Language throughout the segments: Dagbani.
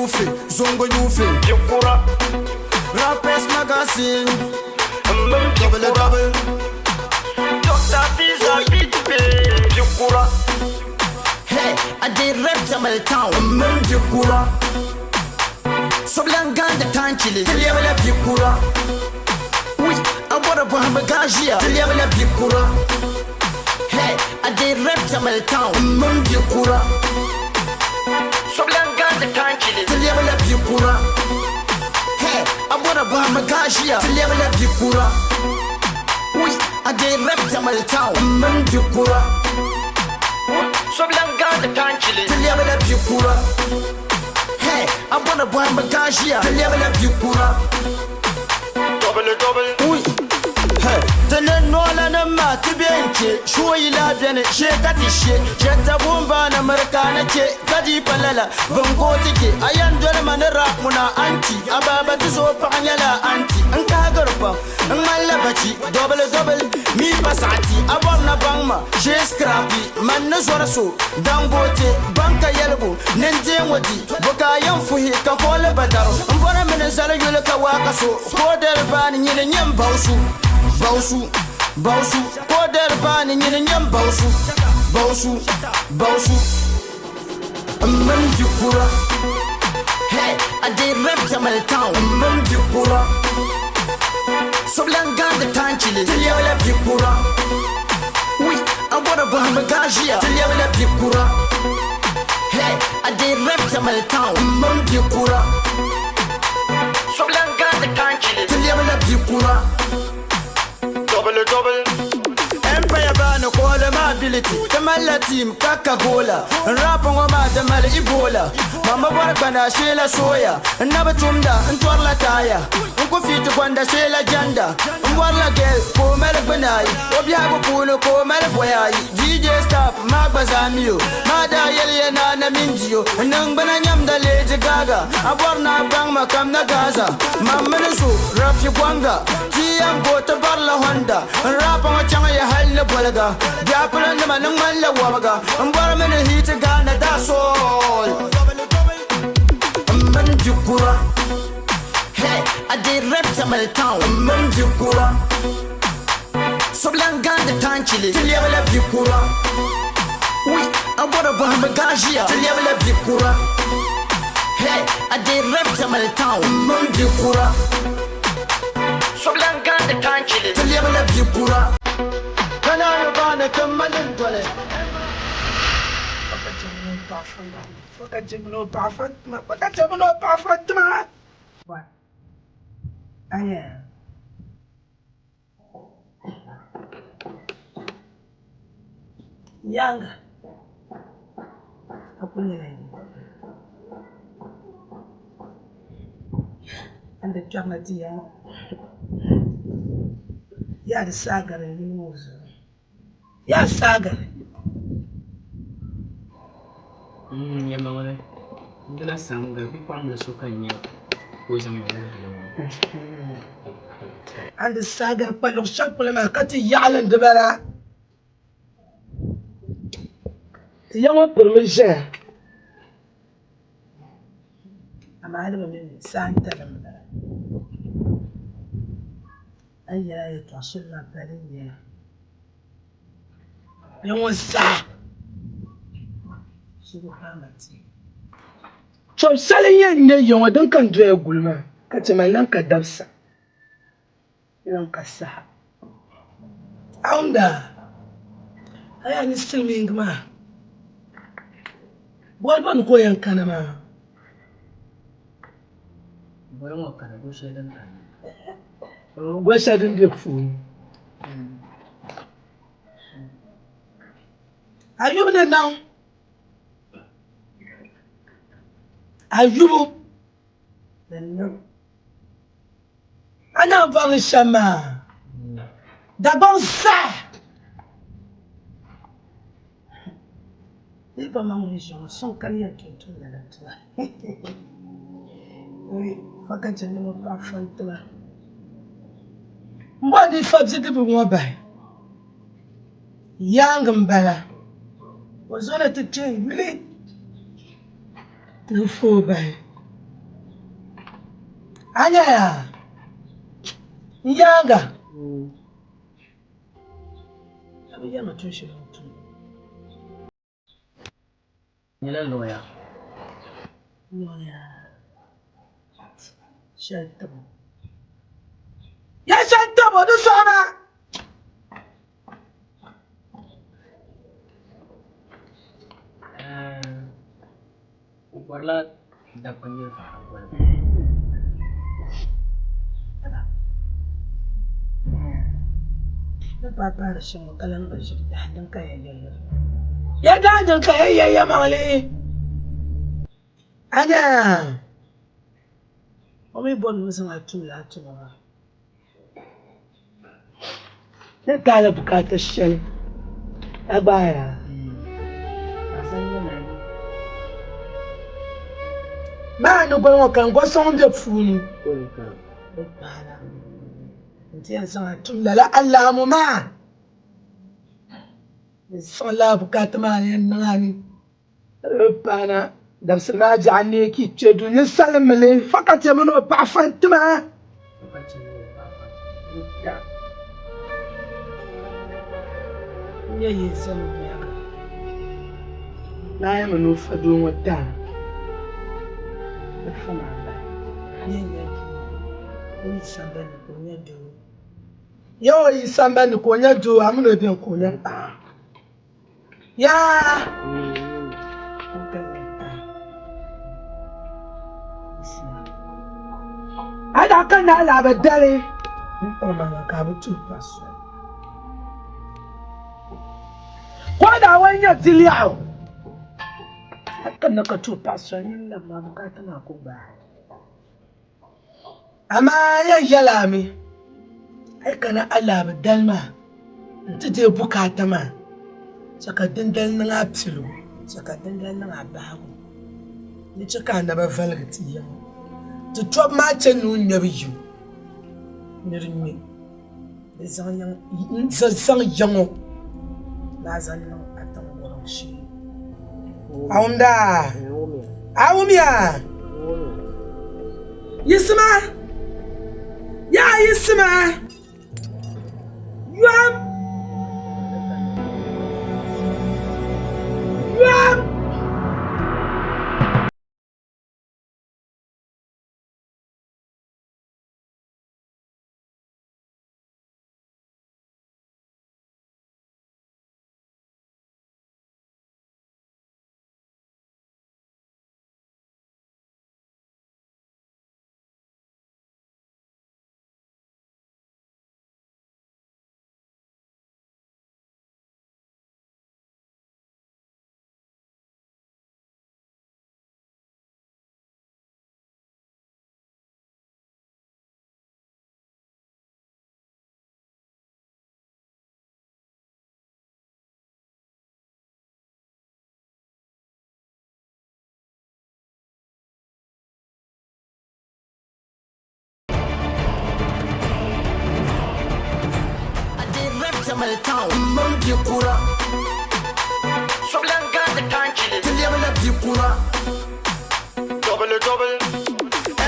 Yufi, Zongo Yufi. Bi'kura. Rappers Magazine. M mini Double bi'kura. double. Dr. Visa B2B. Bi'kura. Hey, I did rap Tamil Town. M mini bi'kura. Soblan ganda tanchili. Tilebla bi'kura. Oui, a bɔra bɔhimbu gaʒiya. Tilebla bi'kura. Hey, I did rap Tamil Town. M mini bi'kura. Soblan ganda tanchili. Tilebla bi'kura. Hey, a bɔra bɔhimbu gaʒiya. Tilebla bi'kura. Oui, I did rap Tamil Town. M mini bi'kura. Soblan ganda tanchili. Tilebla bi'kura. Hey, a bɔra bɔhimbu gaʒiya. Tilebla bi'kura. Double double. Ui, hey, ti ni noola nim maa ti be n-che shooyila beni shee ka ti she shɛta bumbaana miri ka a na che ka di pa lala bɛn gooi ti che a yɛn doli ma ni rap ŋuna anti a baaba ti so paɣa nyɛla anti n kahigiri pam n ŋmanila bachi dobili dobili mi pa saɣiti a bɔri na baŋ ma shee scrappy man ni zɔri so Dangote banka yɛligu ni n deei ŋɔ di bo ka a yɛn fuhi ka kooli bataro n bɔri mi ni zali yuli ka waaka so kooderi baani nyini nyɛ n bawusu bawusu bawusu kooderi baani nyini nyɛ n bawusu bawusu bawusu n mini bi kura hey I dey rep Tamale town n mini bi kura Soblan gandi tanchili ti lɛbila bi kura Ui, a bɔri bɔhimbu gaa ʒiya ti lɛbila bi kura Hey, I dey rep Tamale town m mini bi kura Soblan gandi tanchili ti lɛbila bi kura Double double. Empire baani kooli maa ability Ti malila team ka ka goola N rap ŋɔ maa di mali Ebola Mama bɔri gbana sheela soya N na bi tumda n tɔrila taaya N ku fiiti gonda sheela janda N bɔrila girl ka o mali gbuna ayi O biɛhigu puuni ka o mali voya ayi DJ stop maa gba zaa mi o Maa daa yɛliya ni a na mini di o N niŋgbuna nyamda Lady Gaga A bɔri ni a baŋ ma kam na Gaza Man mini so Rafi Gwanga Ti yɛn go ti barila Honda N rap ŋɔ chaŋ ya hali ni boliga Biɛhi nima ni ŋmanila wɔbiga N bɔri mi ni hit Ghana that's all M mini bikura Hey, I dey rep Tamale town M mini bikura Soblan gandi tanchili Ti lɛbila bikura Ui, a bɔri bɔhimbu gaa ʒiya Ti lɛbila bikura Hey, I dey rep Tamale town M mini bikura Soblan gandi tanchili Ti lɛbila bikura Ka naanyi baani ti mali n-doli What? Aya. Yanga. A kuli nyɛla yin An di kpɛrina ti ya ŋɔ yaa di saagari n yuli ŋɔ zuɣu yaa saagari. Yɛlimaŋli n dila saŋga bipuɣimbila so ka n nya ka o zaŋ ya wuhiri ŋɔ. An di saagari kpa luɣ shɛli polo maa ka ti yaɣili n dibala. Ti ya ŋɔ pirimi ʒɛya amaa di bi mi saa n-tali m-bala. A ni yɛli a yɛtɔɣ shɛli maa pali n-nyɛ li. Ya ŋɔ zaa suhu paama ti. Chɔb shɛli n-yɛn nyɛ ya ŋɔ din ka n doya guli maa ka chɛ ma n lan ka dabisa. Niŋ ka saha. Aunda, a yaa ni silimiingi maa boli ba ni ka o yɛn kana maa? Boli ŋɔ kana, goli shɛli din kana. Goli shɛli din be puuni. Ayubu ni niŋ. Ayubu ni niŋ. A naan bɔri li shɛm maa, Dagbaŋ zaa ni ba maŋ ŋun ʒiya ŋɔ suŋ ka ni yɛn tum tum lala tuma. Fa ka chɛ ni o paɣa fa n-ti ma. M bɔri ni fa bidibiga ŋɔ bahi. Yaaŋa m-bala. O zo na ti kpe n yuli ni n fa o bahi. A nyaya n yaaŋa. A bi yɛli ma tuun shɛli o ni tum. Nyɛla lɔya. Lɔya shɛli tabo. Ya shɛli tabo di sɔɣi ma. O bɔrila dabba nyuri faara goli. Ni paai paari shɛm ŋɔ ka lan gba ʒiri dahi din ka ya yɛlli. Ya dahi din ka ya yɛli yɛlimaŋli. A nya o mi bɔri ni o zaŋ a tum lala tuma maa. Ni taali bukaata shɛli a gbaaya maa ni goli ŋɔ ka n goli sɔŋ bɛ puuni n ti yɛn zaŋ a tum lala alaamu maa n siɣi lala bukaata maa ni yɛn niŋ a ni paana dabisili maa biɛɣu neei ka yi kpe du ni salimmi li fa ka chɛ mini o paɣa fa n-ti ma. N-nyɛ yi zani nyaaŋa. Naayami ni o fa doo ŋɔ daa bi fa maa m-bala. N-nyɛ nya doo o yi sambani ni ka o nya doo. Ya o yi sambani ni ka o nya doo a mini o beni ka o nya paɣa. Yaa! A daa ka naa labi dali n-kpuɣi ma na ka a bi tuhi pa soli. Ka o daa wan nya biliɛɣu, a kanna ka tuhi paɣa soli nyin labi maa bukaata maa ku gbaai. Amaa yɛn yɛl a mi, a yi kana alahibu dali maa nti deei bukaata maa, chɛ ka dindali niŋ a piligu, chɛ ka dindali niŋ a bahigu ni chɛ ka a naba valigi ti yiŋa. Ti tɔbu maa chɛ nuu ŋmɛbu yim ni di ŋme di zaŋ yaŋɔ maa zaŋ niŋ a tiŋgbɔŋ shee. A wumda? A wumya? Yiɣisima! Yaa yiɣisima! Yom! Yom! Town m bi kura ti lɛbila bi kura. Double double.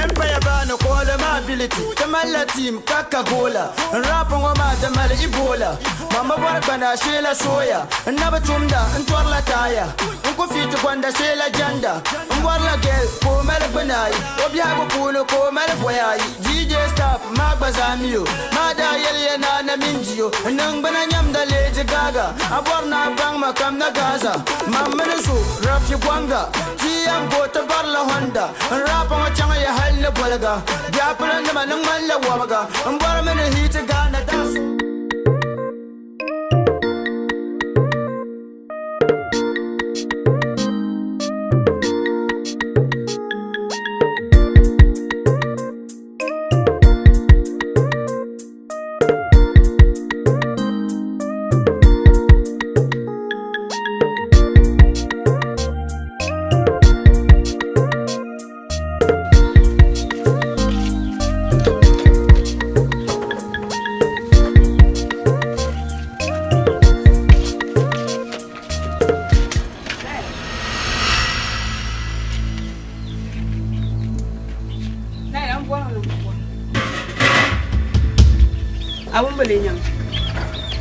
Empire baani kooli maa ability ti malila team ka ka goola n rap ŋɔ maa di mali Ebola mama bɔri gbana sheela soya n na bi tumda n tɔrila taaya n ku fiiti gonda sheela janda n bɔrila girl ka o mali gbunaayi o biɛhigu puuni ka o mali voya ayi DJ staff maa gba zaa mi o maa daa yɛliya naa na mini diyo n niŋgbuna nyamda Lady Gaga a bɔri ni a baŋ ma kam na Gaza mam mini so Rafi Gwanga ti yɛn go ti barila Honda n rap ŋɔ chaŋ ya hali ni boliga biapula nima ni ŋmanila wɔbiga n bɔri mi ni hit Ghana dance. A bini bi lee nyaŋ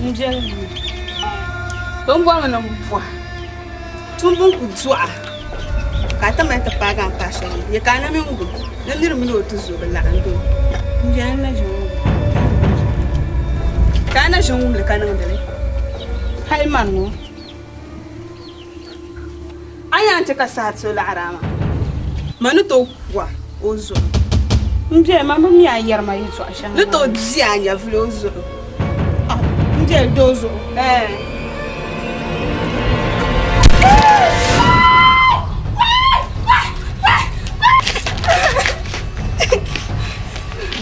n biɛli mi. Bini bɔrimi ni m bɔhi tum bini ku dɔɣi ka a ti mali ti paagi a ni paai shɛli ŋɔ. Nyɛ ka a na mini gum ni nir mini o tuzo bi laɣim doo. M biɛli n na ʒin wum ka a na ʒin wum li ka niŋdi li. Hali mani ŋɔ. A nya n-chɛ ka saha ti so laɣiri a maa, ma ni tooi ku a o zuɣu. M biɛli, man bi mi a yɛri ma yɛtɔɣ shɛŋa Ni tooi di a nyɛvili o zuɣu. M biɛli, doo zuɣu. Ɛɛh.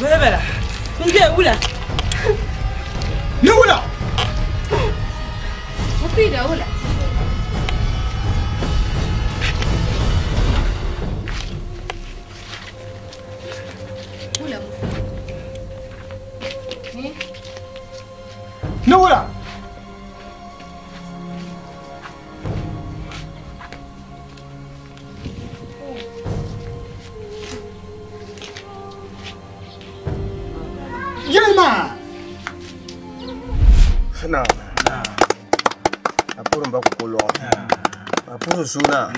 Bala bala, m biɛli, wula? Ni wula? Ni wula? Yɛli maa. Na. A puhiri m ba kukolɔɣu. A puhiri suuna.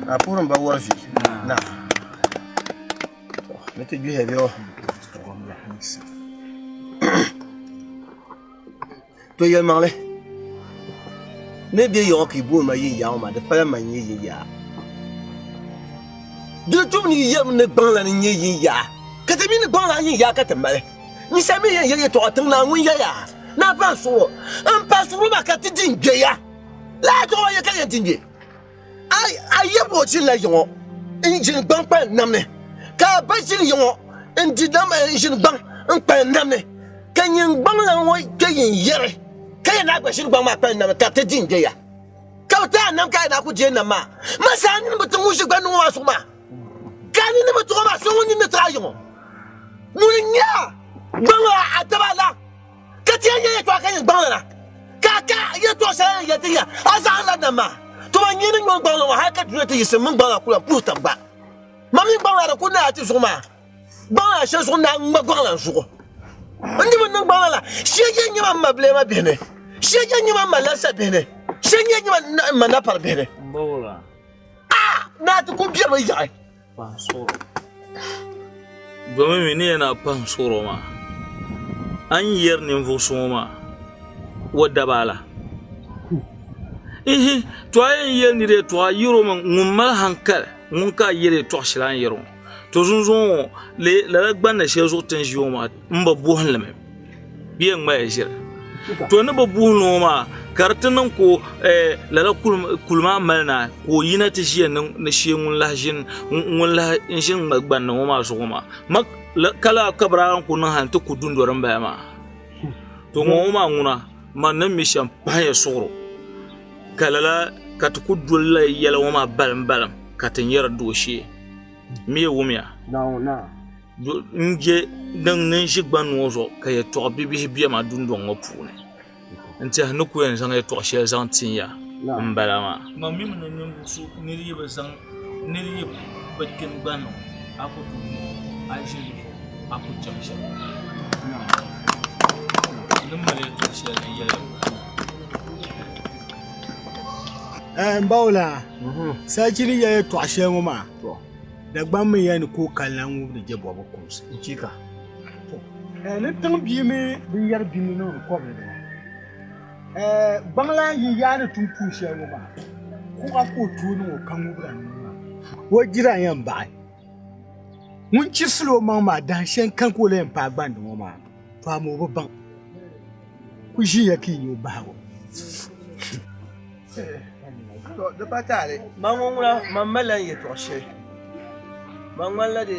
A puhiri m ba wɔrifi. Na. Ni ti gbihi bɛ o. To yɛlimaŋli ni bɛ yɔŋɔ ka yi booni ma yin yaa ŋɔ maa di pala man nyɛ yin yaa. Di ni tum ni yi yɛlimi ni gbaŋ la ni nyɛ yin yaa ka ti mi ni gbaŋ la yin yaa ka ti mali. Nyisa mi yɛn yɛli yɛtɔɣa tiŋ naa ŋun yɛya ni a paai suɣuro m paai suɣuro maa ka ti di n-gbe ya. Lala yɛtɔɣa maa yɛ ka yɛn ti n-gbe. A yɛbu o ʒinila yiŋɔ n-ʒini gbaŋ kpalim nam ni, ka a ba ʒini yiŋɔ n-di nam n-ʒini gbaŋ n-kpalim nam ni, ka nyin gbaŋ la ŋɔ kpe yin yɛri, ka yɛn a gba ʒini gbaŋ maa kpalim nam ni ka ti di n-gbe ya. Ka bɛ ti a nam ka a yɛn a ku deei nam maa. Masa a nini bi ti ŋun ʒi gbaŋ ni ŋɔ maa zuɣu maa, ka a nini bi ti o maa, so ŋun nini ni ti a yiŋɔ. Ŋuni n-nyɛ a gbaŋ la a daba la? Ka ti yɛn yɛli yɛtɔɣa ka nyɛ gbaŋli na, ka a ka yɛtɔɣ shɛli yɛn yɛli ti nya a zaɣim la nam maa. To man nyini nyɔŋ gbaŋli ŋɔ hal ka dunia ti yiɣisi m mini gbaŋ la ku lan puhi tab gba. Man mini gbaŋ la di ku naai a ti zuɣu maa, gbaŋ la shɛli zuɣu n-daa ŋma gbaŋ la zuɣu. N di bi niŋ gbaŋ la la, shee yɛn nyɛ ma m ma bilɛma bihi ni, shee yɛn nyɛ ma m ma lansa bihi ni, shee yɛn nyɛ ma m ma napari bihi ni. A naa ti ku biɛrimi yaɣi. Domin mi ni yɛn na pahi suɣuro maa, a ni yɛri ninvuɣ so ŋɔ maa o daba la. Ihi, to a yɛn yɛli nir yɛtɔɣa yɛr o mi ŋun mali hankali ŋun ka a yɛli yɛtɔɣ shɛli a ni yɛri ŋɔ. To zunzuŋɔ ŋɔ lee lala gbanni shɛli zuɣu ti ni ʒiya ŋɔ maa m bi buhim li mi. Bɛ yɛn ŋmaya ʒiri. To ni bi buhi noo maa ka di ti niŋ ka lala kuli maa mali na ka o yina ti ʒiya ni shee ŋun lahi ʒini ŋma gbanni ŋɔ maa zuɣu maa ka laa ka bi daa lahi ku niŋ hali n-ti ku dundoli din bala maa. To ŋɔ ŋɔ maa ŋuna man ni mi shɛm pahiya suɣuro ka lala ka ti ku doli la yɛla ŋɔ maa balim balim ka ti nyari dooshee. M mi wumya. N je din ni ʒi gbanni ŋɔ zuɣu ka yɛtɔɣ bibihi be ma dundɔŋ ŋɔ puuni. N tɛhi ni ku yɛn zaŋ yɛtɔɣ shɛli zaŋ tin ya m-bala maa. Man mi mi ni ninvuɣ so nir yi bi zaŋ nir yi bi kpini gbanni ŋɔ, a ku tooi nya o, a yi ʒi di zuɣu a ku chaŋ shɛli. N ni mali yɛtɔɣ shɛli ni yɛli ya m-bala. M bawula, sarchi ni yɛli yɛtɔɣ shɛli ŋɔ maa. Dagbaŋ mi yɛli ni ka o kali na ŋubiri je bɔbu kumsi. Nchika. To, ni tiŋ bia mi binyɛri bimi niŋdi kɔbili dina. Gbaŋ lan yi yaa ni tum tuun shɛli ŋɔ maa, kuɣa ka o tooi niŋ o ka ŋubira nuu maa. O jira yɛn baɣi. Ŋun chirisila o maŋ maa dahin shɛli n-kani ka o lahi yɛn paai gbandi ŋɔ maa, to amaa o bi baŋ. Ku ʒiya ka yi nya o bahigu. To di pa taali. Man ŋɔ ŋuna, man malila n yɛtɔɣ shɛli. Man ŋmanila di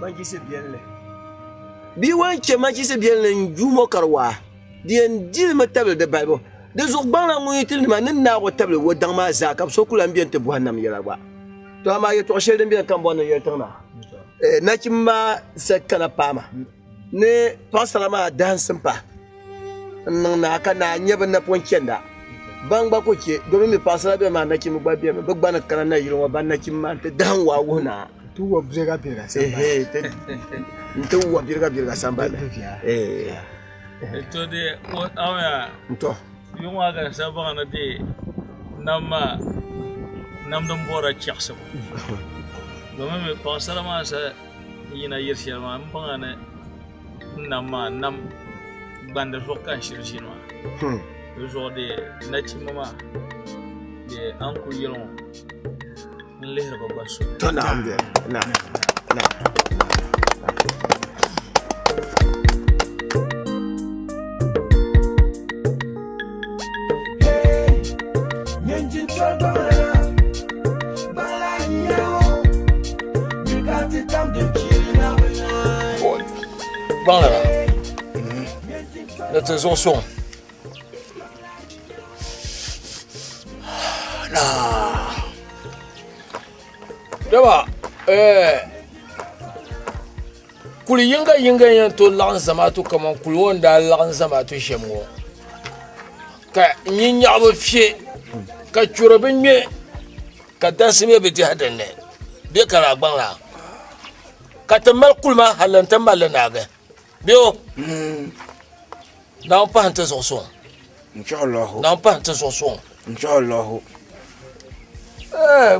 manchisi biɛlinli. Bia wan chɛ manchisi biɛlinli n-juum o ka di waa, di yɛn dilimi tabili di balibu. Di zuɣu gbaŋla ŋun yi ti nima ni naag o tabili o daŋ maa zaa ka so ku lan beni ti bɔhi nam yɛla gba. To amaa yɛtɔɣ shɛli din beni ka m bɔri ni n yɛli tiŋ naa, nachimba maa sa kana paai ma ni paɣisara maa dahinsi m-pahi. N-niŋ naa ka naa nya bɛ napɔŋ chɛnda. Ban gba ku chɛ, domin mi paɣisara bɛ maa nachimba gba bemi, bɛ gba ni kana nayili ŋɔ ban nachimba maa nti dahim waa wuhi naa. Ti wa biriga biriga sambani. Ehe, n ti wa biriga biriga sambani. Eh. To de o awya. Nto. Yuŋ maa ka sa baŋ ni de nam maa nam din bɔra chɛɣisibu. Domin mi paɣasara maa sa yina yiri shɛli maa n baŋa ni n nam maa nam gbandi zuɣu ka n shiri ʒini maa. Di zuɣu de nachimba maa de a ni kuli yɛli ŋɔ n lihiri ba gba so. To naam bɛ naam naam. Gbaŋlana ni ti zuɣu suŋ. Dama kuli yinga yinga yɛn tooi laɣim zamaatu kaman kuli ŋɔ ni daa laɣim zamaatu shɛm ŋɔ ka nyinyaɣu bi fiɛ ka churi bi ŋme ka dansi mi bi dihi dinni bɛ ka laa gbaŋ laa ka ti mali kuli maa hali n ti malli naagi bɛ o Naawuni pahi n ti zuɣu suŋ Naawuni pahi n ti zuɣu suŋ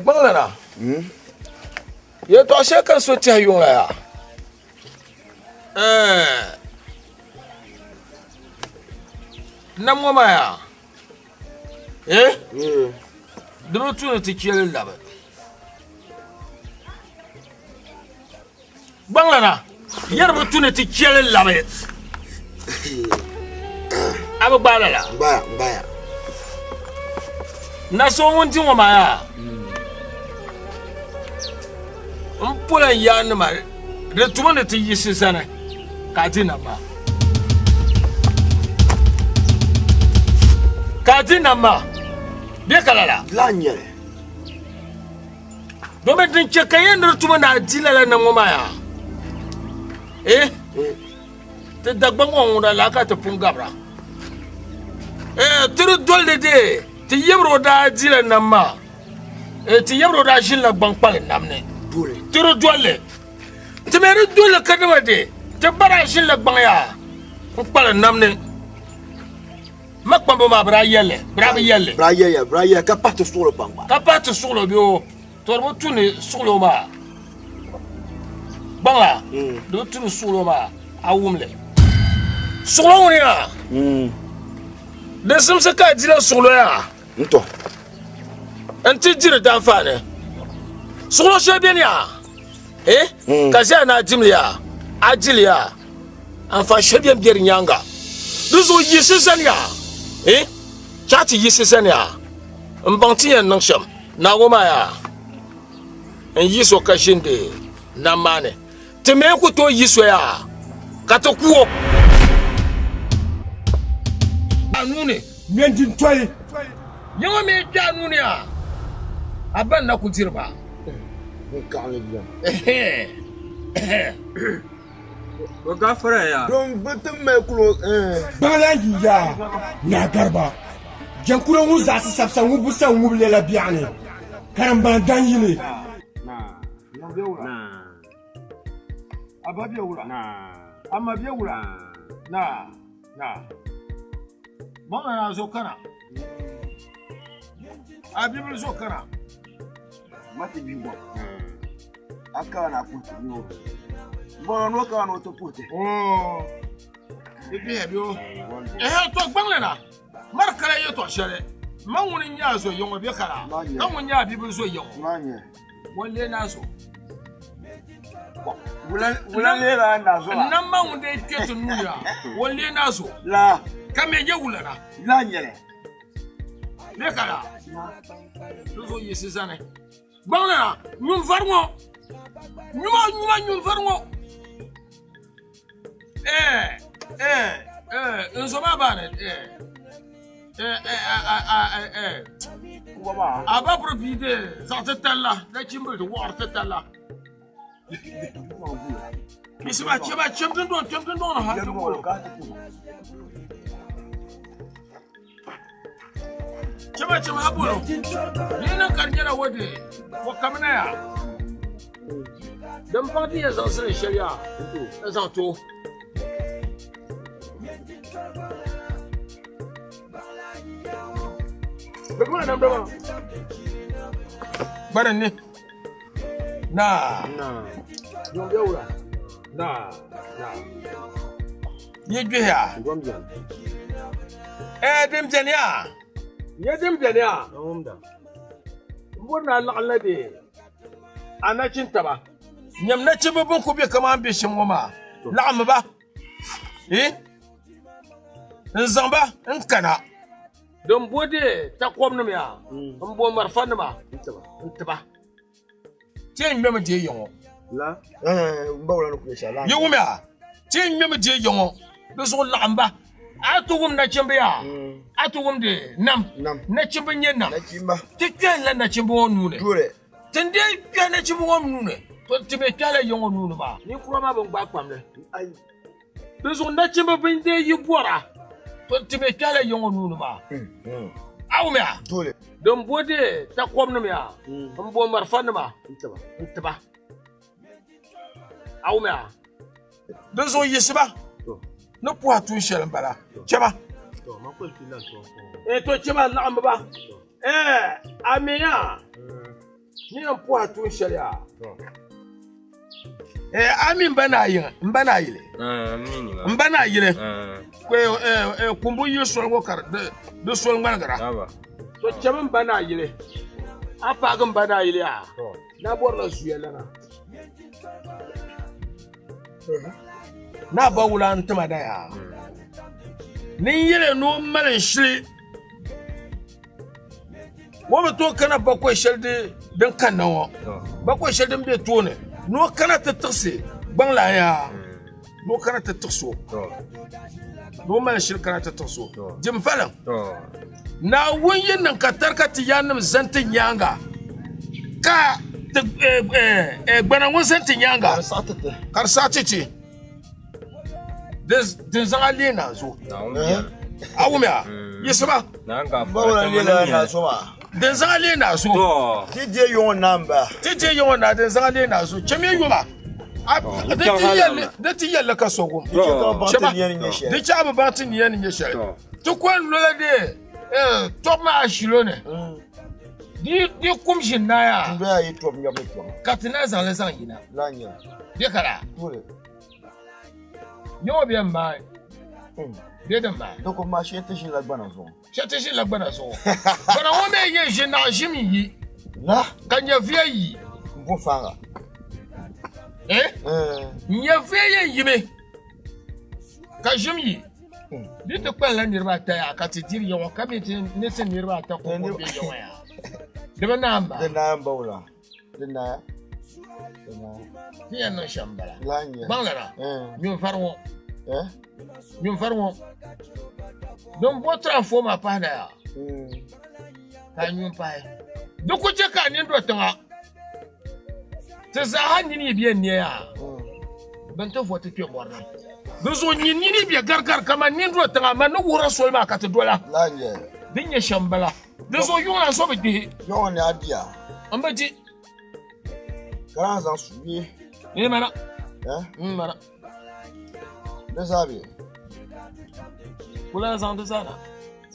gbaŋlana yɛltɔɣa shɛli ka n so tɛhi yuŋ la yaa nam ŋɔ maa yaa di bi tu ni ti chɛli labi Gbaŋlana, yɛri bi tu ni ti chɛli labi. A bi gbaai lala? N gbaaya, n gbaaya. Na so ŋun di ŋɔ maa yaa, n pola n yaannima di tumi ni ti yiɣisi zani ka a di nam maa. Ka a di nam maa, bɛ ka lala? Lala n-nyɛ li. Domin din chɛ ka yɛn ni di tuma ni a di lala nam ŋɔ maa yaa? Eh? Ti Dagbaŋ ŋɔ ŋuna laa ka ti pun gabira. Eh, ti di doli ni dee ti yɛbiri o daa dila nam maa. Eh, ti yɛbiri o daa ʒinila gbaŋ kpali nam ni. Ti di doli li. Ti mi di doli li ka nima dee ti ba daa ʒinila gbaŋ yaa n kpali nam ni. Ma kpamba maa bɛ daa yɛli bɛ daa bi yɛli. Bɛ daa yɛliya, bɛ daa yɛliya ka pahi ti suɣulo pam gba. Ka pahi ti suɣulo bɛ o, to di bi tu ni suɣulo maa gbaŋ a, di bi tu ni suɣulo maa a wum li. Suɣulo ŋuni yaa, di simsi ka a dila suɣulo yaa. N to. N ti diri daanfaani. Suɣulo shɛli beni yaa, eh, ka ʒɛya ni a dimli yaa, a dili yaa. Anfaan shɛli bɛn be di nyaaŋa. Di zuɣu yiɣisi zaniya, eh, chaɣ ti yiɣisi zaniya m-baŋ ti yɛn niŋ shɛm. Naa ŋɔ maa yaa n yiɣis o ka ʒindi nam maa ni. Ti mi ku tooi yiɣis o yaa ka ti ku o. A nuu ni. Ŋmɛ jintɔli. Ya ŋɔ mi kpe a nuu ni yaa, a ba n-na ku diri ba. O gafara ya. Don bi ti mali kulo. Gbaŋla yi yaa Naa Gariba. Jɛnkuro ŋun zaɣisi sabisa ŋubbu sa ŋubi lala biɛɣuni karimban dan yini. Aba bɛ wula. Ama bɛ wula. Na na. Maŋa na zo kana. A bibili zo kana. Mati bi bɔ. A kana na puhi ti o. Bɔlɔ n'o kana n'o ti puhi ti. Oo. Di bihi bi o. Ɛhɛ to gbaŋli na. Mari kala yɛtɔɣ shɛli. Ma ŋuni n-nyɛ a zo yiŋɔ bɛ kala. Ka ŋun nyɛ a bibili zo yiŋɔ. Ŋun lee naa zo. Wula lee la naa zo. N nam ma ŋun dee kpe ti nuu ni a. Ŋun lee naa zo. La. Ka me nyɛ wula na. La nyɛli. Bɛ kala. Di zuɣu yiɣisi zani. Gbaŋli na nyun vari ŋɔ nyuma nyuma nyun vari ŋɔ eh eh eh n zo maa baani eh eh eh eh eh a ba buri bia de zaɣ titali la nachimbili di wɔɣiri titali la bisi maa chɛ ba chɛm dundɔŋ chɛm dundɔŋ ni ha ti bolo Chama chama ha bolo. Ni nan kar nyɛla wo de wo kamina ya. Din paŋ ti yɛn zaŋ silin shɛli yaa n zaŋ ti o. Bɛ kuma namda maa. Gbani ni. Naa. Naa. Naa. Naa. Yi gbihiya. Ɛɛ din beni yaa. Nyɛ din beni yaa. N bɔri ni a laɣim la dee a nachin taba. Nyam nachimba bɛn ku be kaman bɛ shɛm ŋɔ maa, laɣimmi ba n zaŋ ba n kana. Din bo dee takɔbinima yaa, m bo malifanima n-ti ba. Ti yɛn ŋmɛmi deei ya ŋɔ. Yi wumya? Ti yɛn ŋmɛmi deei ya ŋɔ. Di zuɣu laɣim ba. A ti wum nachimba yaa? A ti wum di nam? Nachimba n-nyɛ nam. Ti kpɛhila nachimba ŋɔ nuu ni. Ti ni dii kpɛhi nachimba ŋɔ nuu ni, to ti mi kpɛhila ya ŋɔ nuu ni maa. Ninkura maa bi gbaai kpamli. Di zuɣu nachimba bɛn dii yi bɔra, to ti mi kpɛhila ya ŋɔ nuu ni maa. A wumya? Din bo di takɔbinima yaa, m-bo malifanima n-ti ba. A wumya? Di zuɣu yiɣisi ba ni puhi tuun shɛli m-bala. Chɛ ba. To chɛ ba, laɣimmi ba. A mi yaa ni yɛn puhi tuun shɛli yaa. A mi m ba naa yiŋa, m ba naa yili. M ba naa yili. Kumbu yili soli ŋɔ ka di soli ŋmaligira. To chɛmi m ba naa yili. A paagi m ba naa yili yaa, naa bɔrila zuya lana. Naa ba wula n-tima na yaa. Ni n yɛli ni o mali n shili. O bi tooi kana bakɔi shɛli din kanna ŋɔ bakɔi shɛli din be tooni ni o kana ti tiɣisi gbaŋ lan yaa ni o kana ti tiɣisi o ni o mali shili kana ti tiɣisi o dim faliŋ Naawuni yi niŋ ka tarika ti yaannim zani ti nyaaŋa ka ti gbana ŋɔ zani ti nyaaŋa ka di saɣi ti ti din zaŋ a leei naanzuo a wumya yiɣisiba din zaŋ a leei naanzuo ti deei yɔŋɔ naa m-ba ti deei yɔŋɔ naa din zaŋ a leei naanzuo chɛmiya yoma di ti yɛlli ka so wum chɛba di chɛ a bi baŋ ti nia ni nyɛ shɛli ti ko n-lola dee tɔbu maa ashilo ni di kum ʒini naaya ka ti na zaŋli zaŋ yina bɛ kala Yɔŋɔ bɛ m-maai bɛ din maai. Di ko maa shee ti ʒinila gbana zuɣu. Shee ti ʒinila gbana zuɣu. Gbana ŋɔ mi yɛn ʒi naɣ ʒim yi. Na. Ka nyɛvuya yi. M bo faaŋa. Eh? Nyɛvuya yɛn yimi ka ʒim yi. Di ti kpalinla niriba ata yaa ka ti diri yɔŋɔ ka mi ni ti niriba ata ko ko be yɔŋɔ yaa. Di bi naan ba. Di naan ba wula. Di naaya. Di naaya. Ti yɛn niŋ shɛm m-bala. Laa n-nyɛ. Gbaŋ lana. Nyun fari ŋɔ. Nyun fari ŋɔ. Din bo transformer pahi na yaa. Ka a nyun pahi. Di ku chɛ ka a nini do tiŋa. Ti zaaha nini yi bɛ n-ne yaa. Bɛ ni ti vo ti kpe mɔri ni. Di zuɣu nyin nini yi bɛ garigari kaman nini do tiŋa, man ni wuhiri soli maa ka ti dola. Laa n-nyɛ. Din nyɛ shɛm m-bala. Di zuɣu yuŋ lan so bi gbihi. Yuŋ ni a diya. N bi di. Ka naan zaŋ su bee? N mana. Eh? N mana. Di zaa bee? Wula zaŋ di zaa na.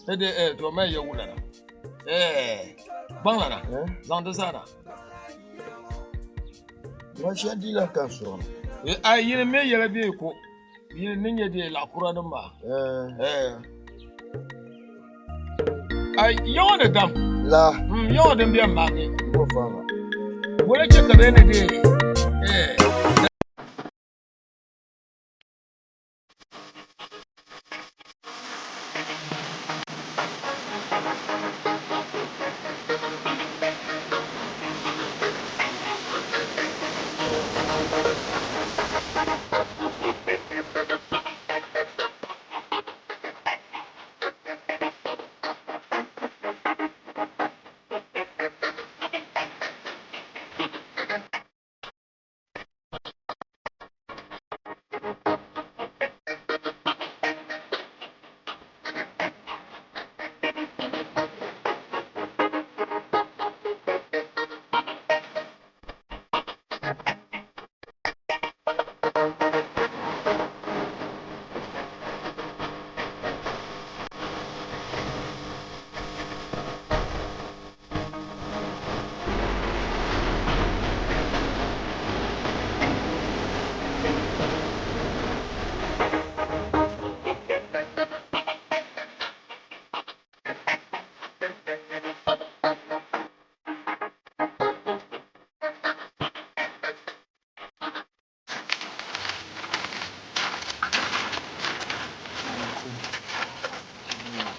E de e to mai ya wula na. Eh, gbaŋ la na. Eh? Zaŋ di zaa na. Ma shɛli dii lan ka n suɣu. E ai yini me yɛla bee ko. Yini ni nyɛ dee laɣ kura nim maa. Eh. Ai yaŋɔ ni dam. La. Yaŋɔ din bɛ maagi. Bo fama. Wala chɛ ka bɛ ni dee. Eh.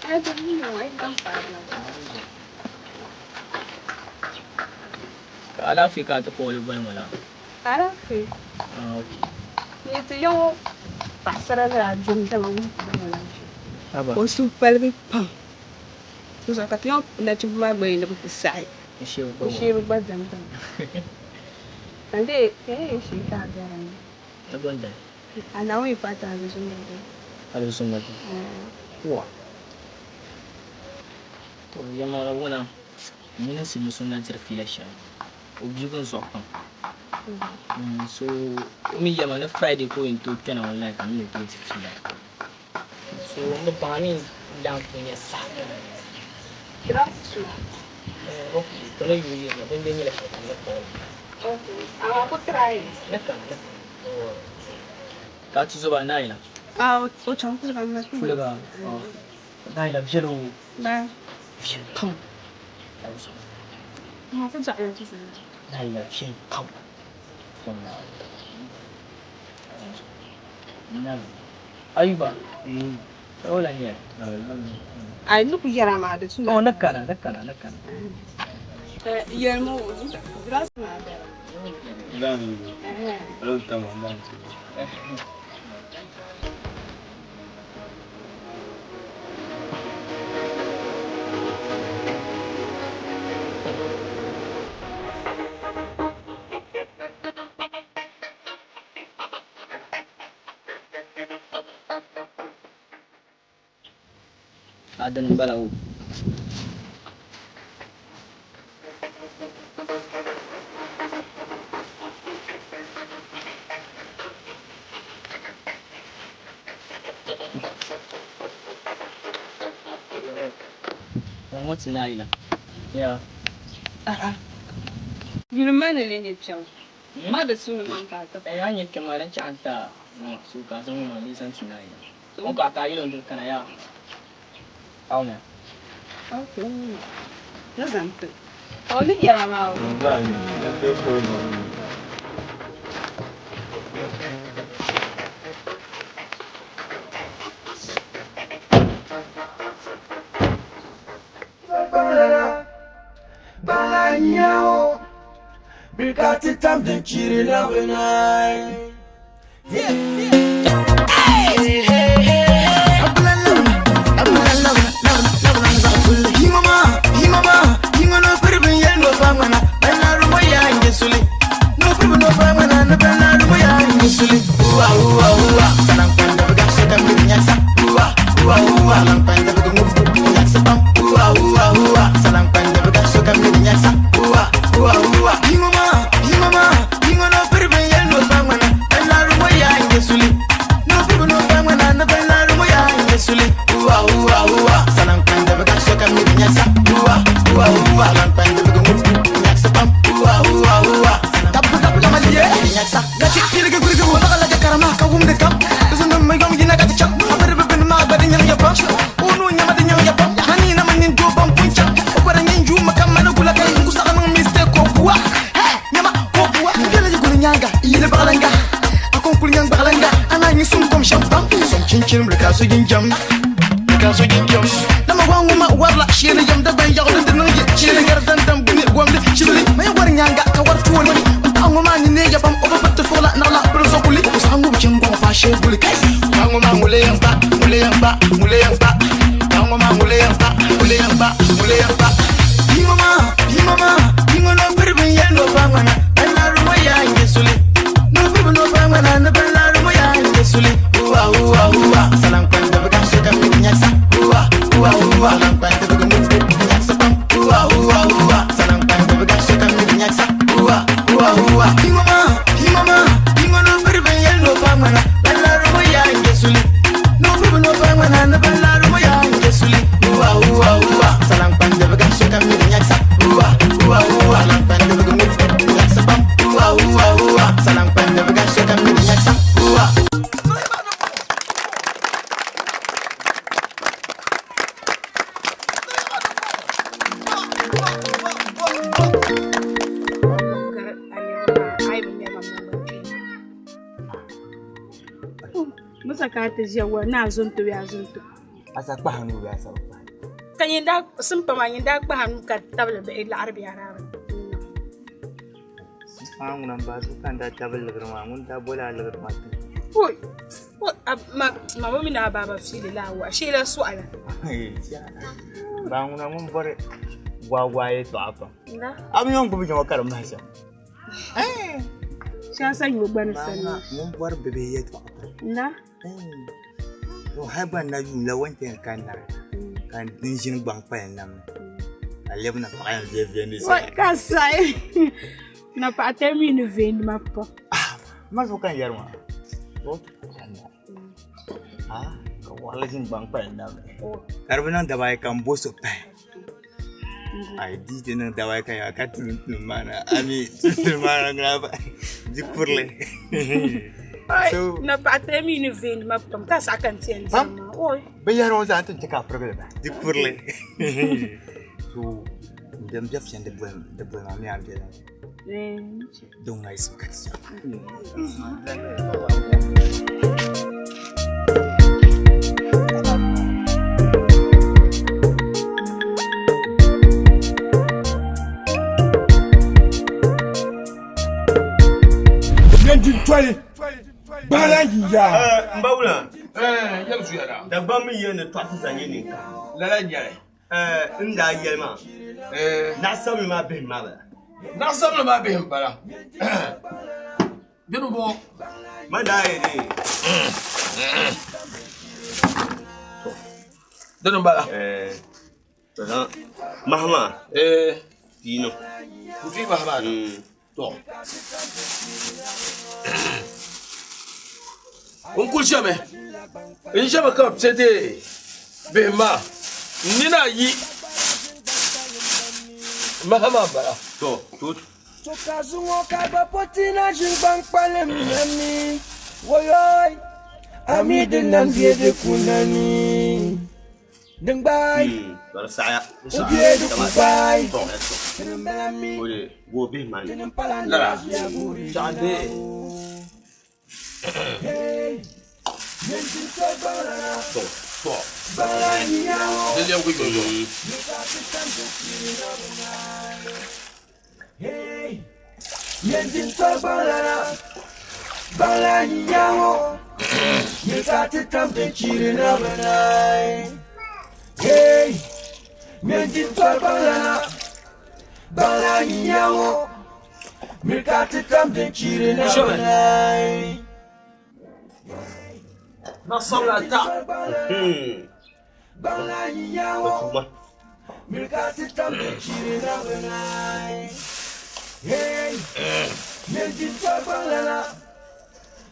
Ai to ni no ai kan paagi na. Ka alaafee ka a ti kpuɣi li boli ŋɔ la? Alaafee. Ah, okay. Ni ti ya ŋɔ paɣasara ni daa dom dama wuhi ti ŋɔ la Haba. Ka o suhu paligi pam. Dinzuɣu ka ti ya ŋɔ nachimba maa gba yɛn ni bɛ ti saɣi. N shee bi gba N shee bi gba dam dama. Ka n dee ka yɛn shee ka a gari ni. Ni bondali. A Naawuni yi paai ti alizumba dini. Alizumba dini. Wa. To yɛlimaŋli ŋuna n mini silimiin so n-daa diri fiila shɛm o bia n zuɣu pam. So o mi yɛli ma ni Friday ka o yɛn tooi kpɛna wallahi ka m mi ni tooi di fiila. So m bi baŋ a mi laɣim tooi nya saha kam. Ok, ti ni yuui yirina din lee nyɛla shɛli ka n ni kpuɣi li. Ok, amaa ku try. Ni kana, ni kana. Ka a tuzoba Naila? Ah, o chaŋ kuliga n-na kuli. Kuliga, oh. Naila viɛli o. Bye. Viɛli pam. Maa ku dɔɣila ti zaa. Naila viɛli pam. Nam. Ayuba. O la nyɛ. Ai ni ku yɛra maa di tuna. Oh, ni kana, ni kana, ni kana. Yɛlimi o dress maa bala. Dan alo tama dan. A dini m-bala o. Ŋɔ ti naai la. Ya. A'a. Yuli ma ni lee nyɛ kpɛma. Ma di suuni man ka a ti. A nyɛ kpɛma din chaɣ n-ti a ŋɔ so ka a zaŋ ŋɔ maa lee zaŋ ti naai la. O ka a yɛl o ni di kana yaa. Aw na. Ok. Ni zaŋ ti. O ni yɛra maa o. Musa ka ti ʒiya wari ni a zo n-ti bee a zo n-ti. A sa kpahi nuu bee a sa bi kpahi? Ka nyin daa simpa maa nyin daa kpahi a nuu ka tabili bihi laɣiri bɛ arabi. Simpa ŋuna m bahi zuɣu ka n daa tabili liɣiri maa ŋun daa boli a liɣiri maa ti. Oi, oi, a, ma, ma bi mi ni a baaba fiili la a wahi, shee la sɔɣi la. Baa ŋuna ŋun bɔri waawaa yɛltɔɣa pam. Na. A mi o ni gbubi yɛŋɔ ka di mahi shɛm. Siyaasa nyo gba ni sani. Ŋun bɔri bibihi yɛltɔɣa pam. Na. To hali gba n na yuun la o ni ti yɛn ka nari ka n ʒini gbaŋ kpalim nam ni ka lɛbina paɣa yɛn viɛ viɛndi Oi, ka sayi. Na paɣa tali mi ni veendi ma pam. Ma zuɣu ka n yɛri maa. O ti ka nari. Ah, ka waɣila ʒini gbaŋ kpalim nam ni. Ka di bi niŋ dabayi ka n bo so pahi. Ai di ti niŋ dabayi ka yaa ka tulim tulim maa na. Ami tulim maa na ŋuna ba di kurili. So na paɣa tali mi ni veendi ma pam ka saɣa ka n ti yɛn diɛm maa. Oi. Binyahari ŋɔ zaa n ti chɛ ka a pirigili bahi. Di kurili. So n dam biɛfu shɛli di boli di boli maa mi a biɛla. Din ŋuna yiɣisibu ka ti chaŋ. Yɛn toli baala yiya. N ba wula. Yɛm zuya la. Dagbaŋ mi yɛli ni tɔɣisi zaŋ nyɛ ninka. Lala n-nyɛli. N daa yɛli maa, naɣ sabinli maa bihim maa bala. Naɣ sabinli maa bihim bala. Di ni bɔŋɔ. Man daa yɛli. Di ni bala. Mahi maa. Piino. N pii mahi maa na. To. N kuli ʒɛmi. N ʒɛmi ka bɛ piɛ deei bihim maa. N nina ayi maha maa m-bala. To, to. To ka zuŋɔ ka gba pɔti na ʒini gbaŋ kpalim nami woyoi a mi di nam bɛ di ku nani. Din gbaai, o bɛ di ku gbaai. Tini m-bala mi, tini m-pala nira ʒiya guuri dinabu. Hey, nyin ti so gbaŋlana, gbaŋla yiya ŋɔ, ni ka ti tam ti chiri na bi naai. Hey, nyin ti so gbaŋlana, gbaŋla yiya ŋɔ, ni ka ti tam ti chiri na bi naai. Hey, nyin ti so gbaŋlana, gbaŋla yiya ŋɔ, ni ka ti tam ti chiri na bi naai. Na sabila ta. Gbaŋla yiya ŋɔ, miri ka ti tam di chiri na bi naai. Hey, nyin ti tɔri gbaŋlana,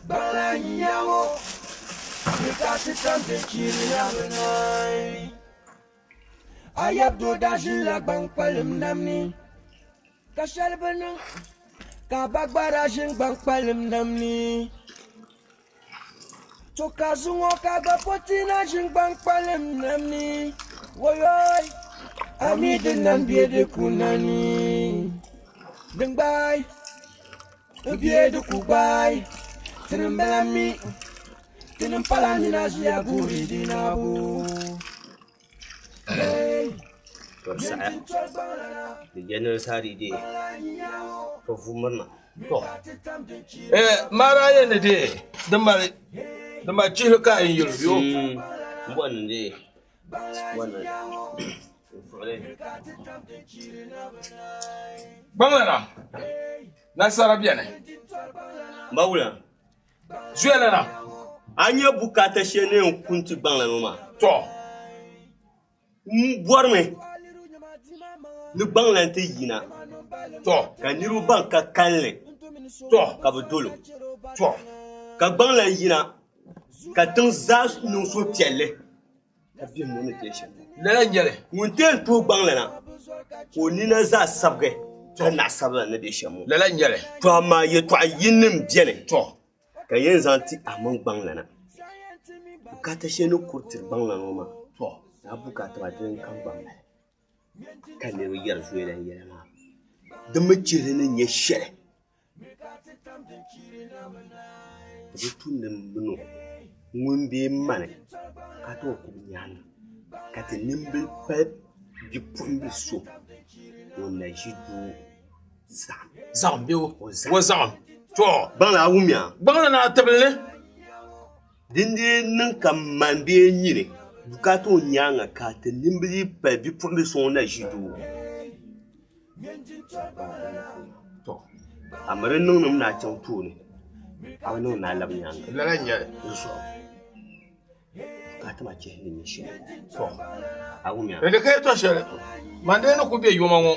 gbaŋla yiya ŋɔ, miri ka ti tam di chiri na bi naai. A yab doo daa ʒinila gbaŋ kpalim nam ni, ka shɛli bi niŋ ka a ba gba daa ʒini gbaŋ kpalim nam ni. To ka zuŋɔ ka gba pɔti na ʒini gbaŋ kpalim nam ni, woyoi, a mi di nam be di ku nani. Din gbaai, n be di ku gbaai, tini m-bala mi, tini m-pala nina ʒiya guuri di naabu. Tɔri saɣaya di je ni saari dee ka vu mirina. To eh mara ye ni dee di mali di mali chihili ka yin yuli yo. N bɔri ni dee bɔri ni n fuɣili. Gbaŋlana nasara beni. M ba wula. Zuya lana. A nya bukaata shɛli ni yɛn ku nti gbaŋlana ŋɔ maa? Tɔ! M bɔrimi ni gbaŋlana ti yina. Tɔ! Ka niriba ban ka kalinli. Tɔ! Ka bɛ dol o. Tɔ! Ka gbaŋlana yina ka tiŋ zaa niŋ suhupiɛlli. Ka bihim o ni deei shɛm. Lala n-nyɛ li. Ŋun ti yɛn tuhi gbaŋlana ka o nina zaa sabigi ka naɣ sabila ni be shɛm ŋɔ. Lala n-nyɛ li. Tɔ amaa yɛtɔɣ yini m-beni. Tɔ! Ka yɛn zaŋ ti a mini gbaŋlana. Bukaata shɛli ni kuri tiri gbaŋlana ŋɔ maa, Tɔ! ni a bukaata maa dini n-kam gbaŋlana. Ka niriba yɛri zoya lan yɛla maa, di mi chihili ni nyɛ shɛli. Di bi tu ni m min o ŋun bee m mani ka tooi ku bɛ nyaaŋa. Ka ti nimbili pali bipuɣimbila so ŋun na ʒi doo zaɣim. Zaɣim bɛ o zaɣim. To. Gbaŋli a wumya? Gbaŋli naa tibili ni. Din dii niŋ ka man bee nyini bukaata o nyaaŋa ka ti nimbili pali bipuɣimbila so ŋun na ʒi doo. To, a mi di niŋdim ni a chaŋ tooni, a bi niŋ ni a labi nyaaŋa. Lala n-nyɛ li. Di zuɣu bukaata maa chihi ni nyɛ shɛli. To, a wumya? Di ka yɛtɔɣ shɛli, man dee ni ku be yoma ŋɔ.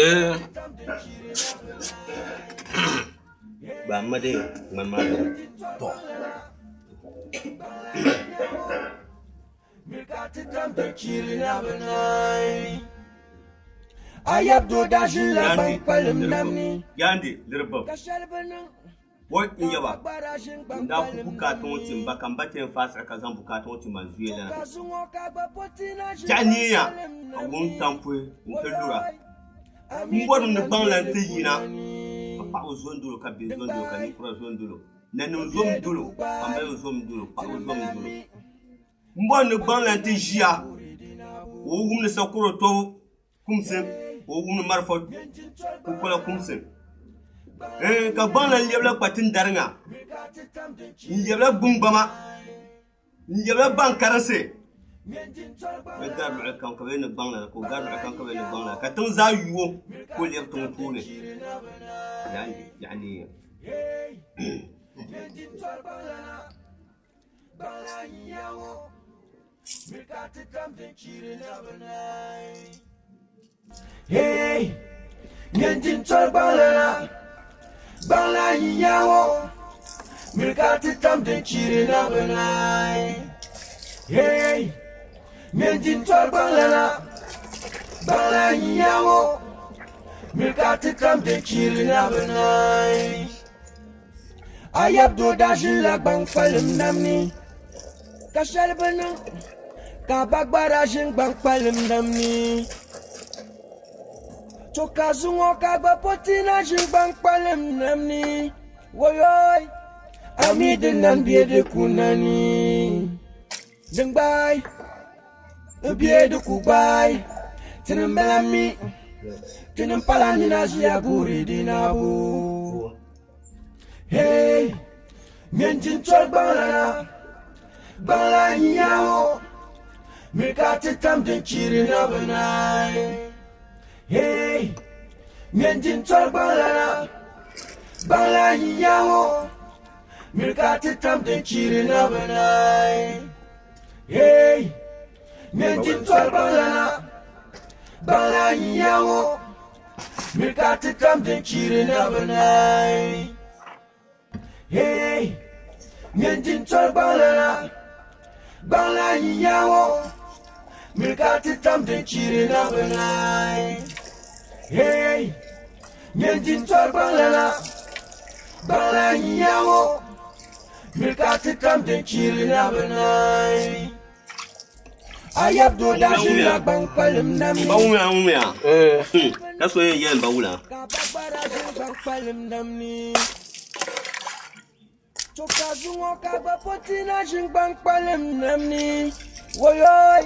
Ee. Gba m ma dee ŋmani maa diri. To. Yaandi liribib bɔi n yaba n daa ku bukaata ŋɔ ti m ba ka m ba ti yɛn faai siɣi ka zaŋ bukaata ŋɔ ti ma zuya lana. Tɛha neeya ka wuntaŋ puhi n-ti lura. M bɔri ni gbaŋ lan ti yina ka paɣaba zo n-dolo ka bihi zo n-dolo ka ninkura zo n-dolo nanim zo n-dolo kpambaliba zo n-dolo paɣaba zo n-dolo. M bɔri ni gbaŋ lan ti ʒiya ka o wumdi sakɔro tɔbu kumsi ka o wumdi marafa kukola kumsi. Ka gbaŋ lan lɛbila kpatindariŋa n-lɛbila gbuŋgbama n-lɛbila baŋkarinsi. Bɛ gari luɣili kam ka bɛ ni gbaŋ lana ka o gari luɣili kam ka bɛ ni gbaŋ lana ka tiŋ zaa yu o ka o lɛbi tiŋ tooni. Hey, nyɛntin tɔri gbaŋlana, gbaŋla yiya ŋɔ, miri ka ti tam din chiri na bi naai. Hey, nyɛntin tɔri gbaŋlana, gbaŋla yiya ŋɔ, miri ka ti tam din chiri na bi naai. A yab doo daa ʒinila gbaŋ kpalim nam ni, ka shɛli bi niŋ ka a ba gba daa ʒini gbaŋ kpalim nam ni. To ka zuŋɔ ka a gba po ti na ʒini gbaŋ kpalim nam ni. Woyoi, a mi di nam bɛ di ku nani. Din gbaai, bɛ di ku gbaai. Tinim bala mi, tinim pala nina ʒiya guuri di naabu. Hey, ŋmɛ jintɔri gbaŋlana, gbaŋla n-nya o, miri ka ti tam din chiri na bi naai. Hey, ŋmɛ jintɔri gbaŋlana, gbaŋla n-nya o, miri ka ti tam din chiri na bi naai. Hey, ŋmɛ jintɔri gbaŋlana, gbaŋla n-nya o. Miri ka ti tam din chiri na bi naai. Hey, nyɛ jintɔri gbaŋlana, gbaŋla yiya ŋɔ. Miri ka ti tam din chiri na bi naai. Hey, nyɛ jintɔri gbaŋlana, gbaŋla yiya ŋɔ. Miri ka ti tam din chiri na bi naai. A yab doo daa ʒirila gbaŋ kpalim nam ni. Ba wumya wumya. Ka so yɛn yɛli ba wula. Ka ba gba daa ʒiri gbaŋ kpalim nam ni. To ka zuŋɔ ka gba po ti na ʒini gbaŋ kpalim nam ni. Woyoi,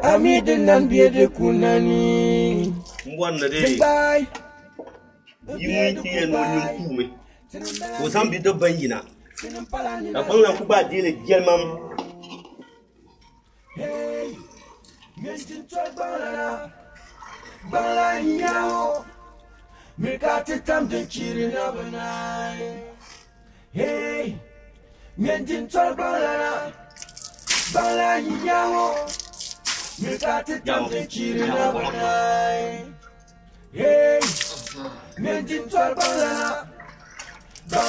a mi di nam bɛ di ku nani. M bɔri ni Di gbaai. Yi ŋun ti yɛn ni o nyin kuumi ka o zaŋ bidibba yina ka gbaŋ lan ku gbaai deeli jɛlimam. Hey, ŋmɛ jintɔri gbaŋlana, gbaŋla yiya ŋɔ. Miri ka ti tam din chiri na bi naai. Hey, ŋmɛ jintɔri gbaŋlana, gbaŋla yiya ŋɔ. Miri ka ti tam din chiri na bi naai. Hey, ŋmɛ jintɔri gbaŋlana,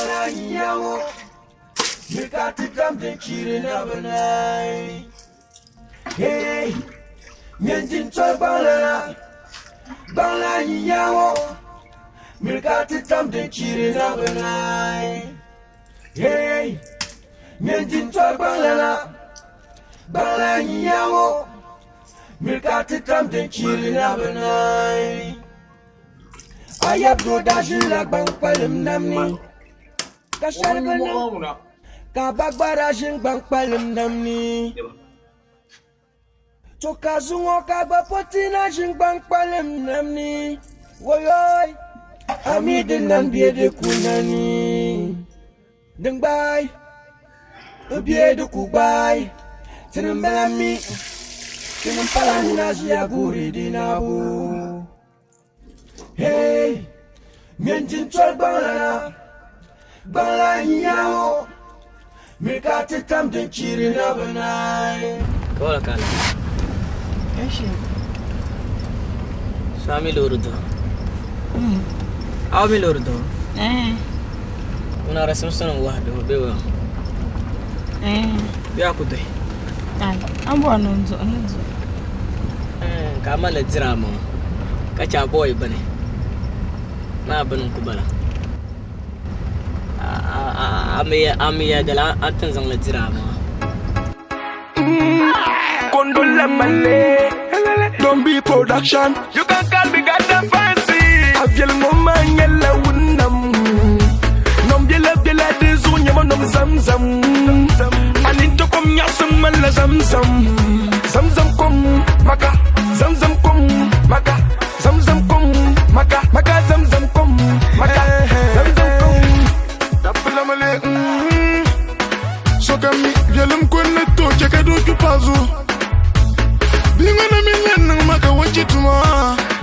gbaŋla yiya ŋɔ. Miri ka ti tam din chiri na bi naai. A yab doo daa ʒirila gbaŋ kpalim nam ni, ka shɛli bi niŋ ka ba gba daa ʒini gbaŋ kpalim nam ni. To ka zuŋɔ ka gba pɔti na ʒingbaŋ kpalim nam ni, woyoi, a mi di nam be di ku nani. Din gbaai, bee di ku gbaai, tinim bala mi, tinim pala na ʒiya guuri di naabu. Hey, ŋmɛ jintɔri gbaŋlana, gbaŋlan nyaŋ o, miri ka ti tam din chiiri na bi naai. Kawala kala. Swami loori do. Aw mi loori do. Una ra Simpson wahi do be wa. Be a ku dohi. Ai, an bɔri ni n duhi ni duhi. Ka a mali diri a maŋa ka chɛ a bɔi bini maa bini n-ku bala. A mi yɛdila a ti ni zaŋ li diri a maŋa. Kondola Male, Don't be production. You can call me Goddamn Fancy. Aviel ngoma nyela wunam. Nom biela biela de zu nyama nom zam zam. Aninto kom nyasum mala zam zam. Zam zam kom maka. Zam zam kom maka. Zam zam kom maka. Maka zam zam kom maka. Zam zam kom. Dabila male. Sokam mi viɛlim ko ni tooi chɛ ka doo kpi paɣa zuɣu. Bia ŋɔ na mi yɛn niŋ ma ka o chɛ tuma.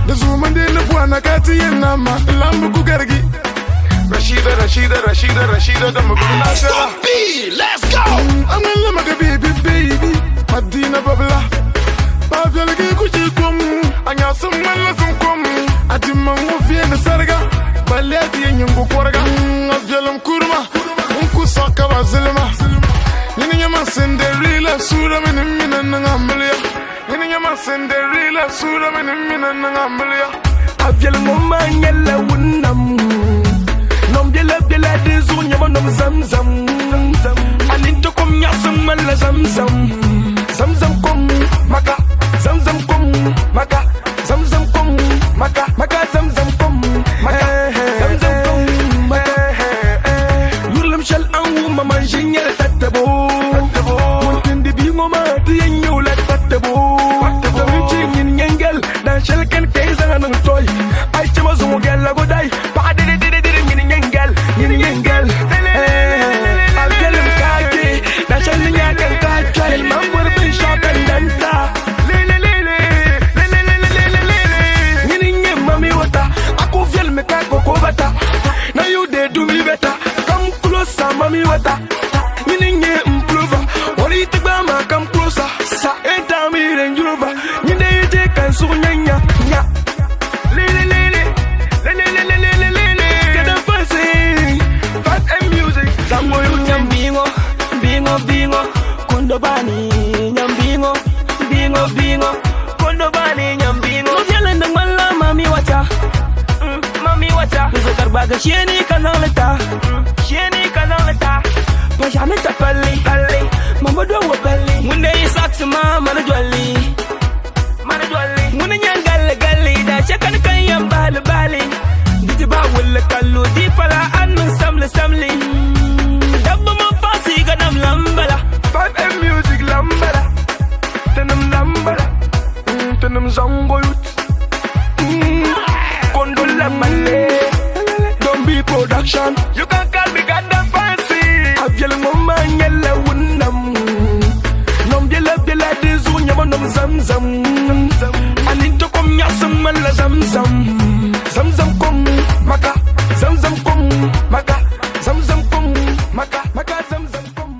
Di zuɣu man dee ni bɔhi na ka ti yɛn na ma n lan bi ku garigi. Rashida, Rashida, Rashida, Rashida, dama bi na sara. Stop Let's go! A ŋmanila ma ka baby, baby, Madina babila. Paɣa viɛligi ku chɛ kom, a nyaɣisim ŋmanila zim kom. A dimaŋ ŋɔ viɛni sariga, balli a ti yɛn nyiŋgokɔriga. A viɛlim kurima, n ku sɔɣi ka ba zilima. Nyini nyɛ ma Cinderella, suura mini m mina niŋ amiliya. Nyini nyɛ ma Cinderella, suura mini m mina niŋ amiliya. A viɛli ŋɔ maa nyɛla wunam. Nom biɛla biɛla di zuɣu nyɛma nom zamzam. A ninto kom nyaɣisim ŋmanila zamzam. Zamzam kom maka, zamzam kom maka, zamzam kom maka, maka zamzam kom maka, zamzam kom maka. Yurilim shɛli a ni wuhi ma man ʒi n-nyɛli tatabo. Ŋun tindi bia ŋɔ maa ti yɛn nyɛ o la tatabo. Domin chi nyini nyɛngɛli, dan shɛli kani ka yi zaŋ a niŋ tɔi. A yi chɛ ma zuŋɔ gɛli la go dai. Paɣa didi didi didi nyini nyɛngɛli, nyini nyɛngɛli. A viɛlim ka a kpe, dan shɛli ni nya ka n ka kpɛri. Man bɔri binshɛɣu ka n dan ta. Nyini n-nyɛ mami wata, a ku viɛlimi ka koko bata. Now you dey do me better. Come closer, mami wata. Nyini n-nyɛ m pulova. Wali yi ti gbaai ma, come closer. Sa enter me Range Rover. Nyini yi je ka n suhu nya nya nya. Lele lele, lele lele lele lele. Get the fancy, 5M music. Zango yu nyambingo, bingo bingo, kondo bani nyambingo, bingo bingo, kondo bani nyambingo. Yɛlɛ ni ŋmanila mami wata, mami wata. Nzo karigbaga sheeni ka zaŋ li ta, sheeni ka zaŋ li ta. Paʒiɛɣu ni ta palli, palli, mama do wo palli. Ŋun de yi saɣiti ma, mani dolli, mani dolli. Ŋuni nyɛ n galli galli, daa chɛ ka ni ka n yɛn bahili bahili. Di ti bahi wulli kallu, di pala a ni niŋ samli samli. Dabba mini paɣisi ka nam lambala. 5M music lambala, tinim lambala, tinim zango youth. Kondola male, Don't be production. You can call me Goddamn Fancy. A viɛli ŋɔ maa nyɛla wunam. Nom biɛla biɛla di zuɣu nyɛma nom zamzam. A ninto kom nyaɣisim ŋmanila zamzam. Zamzam kom maka, zamzam kom maka, zamzam kom maka, maka zamzam kom.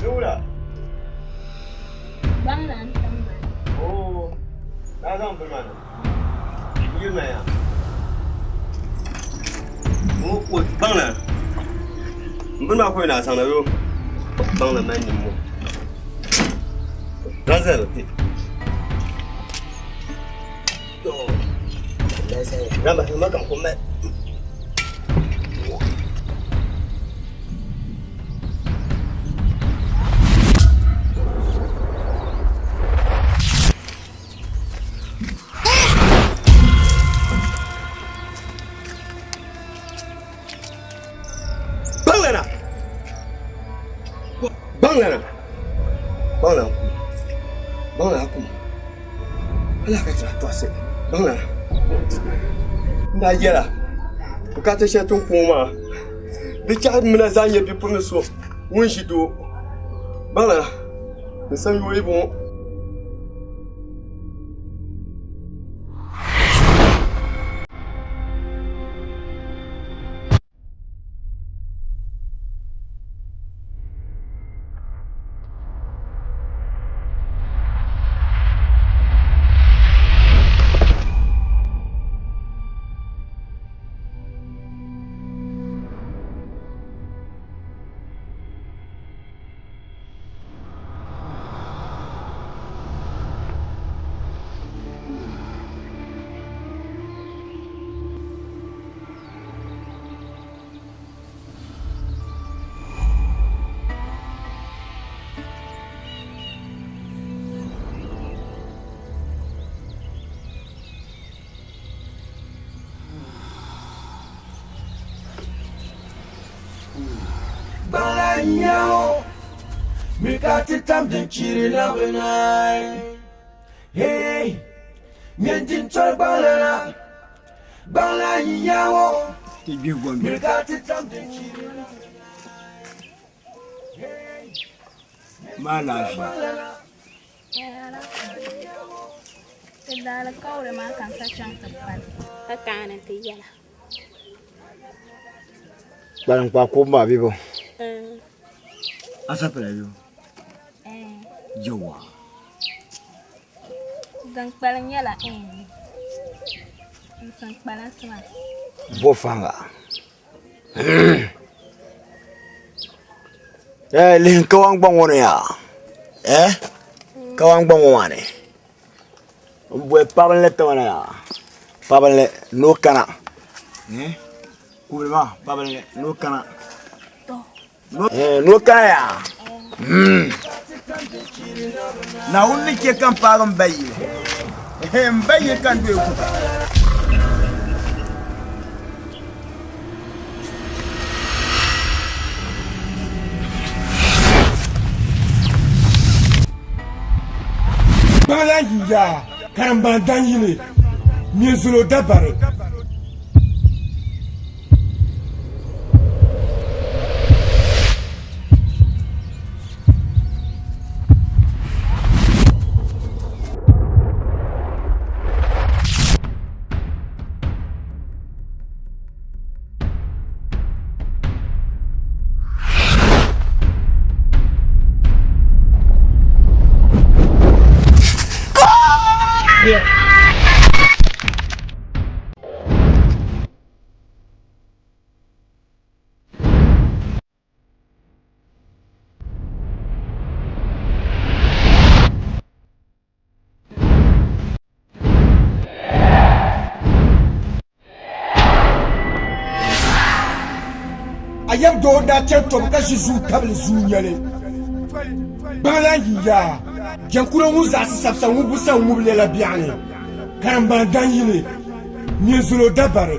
Wula. Gbaŋ na n-tam maa. Oo, daa zaŋ bini maa na. Yirina ya. Ŋɔ o gbaŋ na. Bini maa kɔyi na a zaŋ na yo. Gbaŋ na mali nimmo. Zaŋ zali kpe. To. Ramba, ma kam ko mali. Ala ka tira tɔɣisi baŋla n daa yɛla bukaata shɛli tin kuŋ maa di chɛhi mina zaa nyɛ bipuɣin so ŋun ʒi doo baŋla n sanyooli bɔŋɔ. Gbala nyao Mikati tam din chiri labi naai Hey Nyɛntin tɔri gbala na Gbala nyao Mikati tam din chiri labi naai Maa laafia. Ti daalikauli maa ka n sa chaŋ ti pali ka kaani ti yɛla. Kpaliŋkpaa kubu maa bɛ bo? A sapila bɛ bo? Yawa. Din kpalim nyɛla n sin kpalinsi maa. Bo faŋa. Eh, lihin kawan gbaŋ ŋɔ ni yaa. Eh, kawan gbaŋ ŋɔ maa ni. N boli pabinli tiŋa na yaa. Pabinli ni o kana. Eh, kubili maa pabinli ni o kana. Eh, ni o kana yaa. Hmm. Naawuni ni chɛ ka n paagi m ba yili. Eh, m ba yili ka n doya kuka. Gbaŋla yiya karimban dan yili nyɛ dabari. A yab doo daa chani tɔbu ka ʒi zuu tabili zuu nyɛli. Gbaŋlan yi yaa, jɛnkuro ŋun zaɣisi sabisa ŋubbu sa ŋubi lala biɛɣuni. Karimban dan yini, nyɛ dabari.